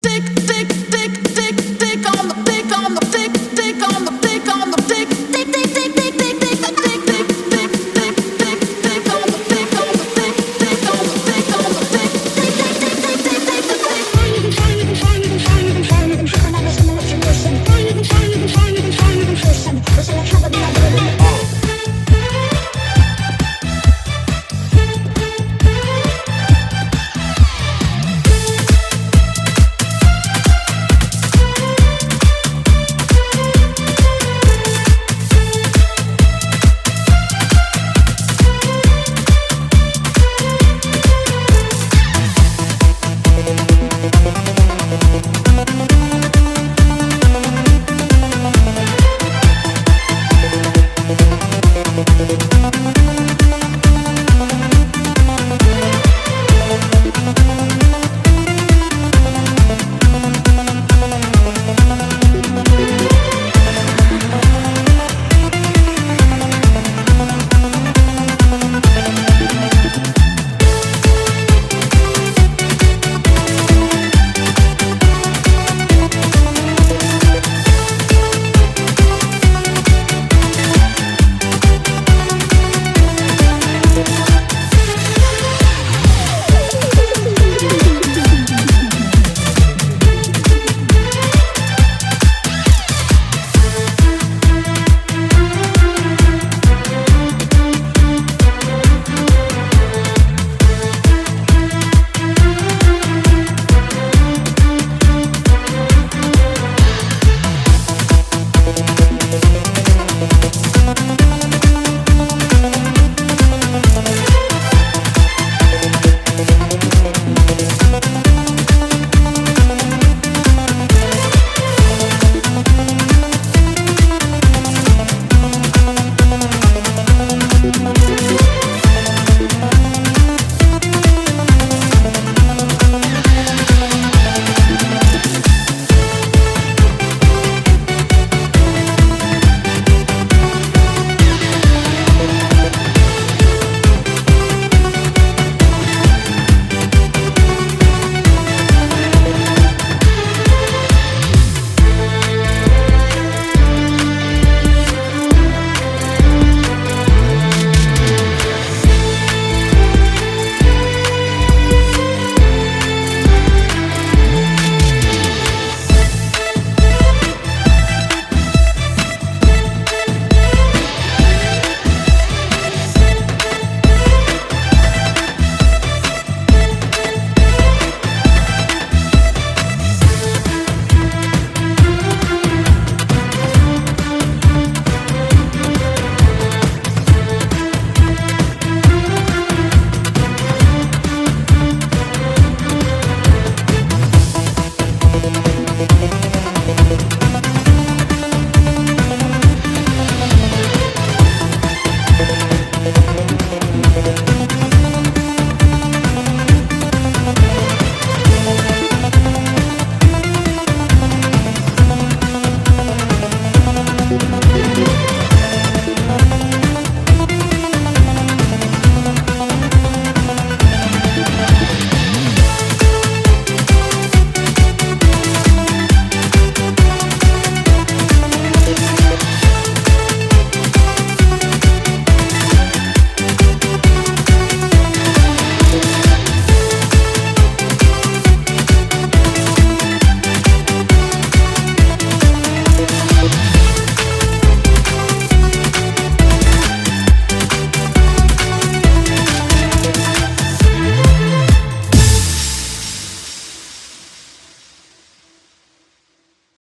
Tick tick tick tick tick on the tick on the tick tick on the tick on the tick tick tick tick tick tick tick tick tick tick tick tick tick on the tick on the tick tick on the tick on the tick tick tick tick tick tick tick tick.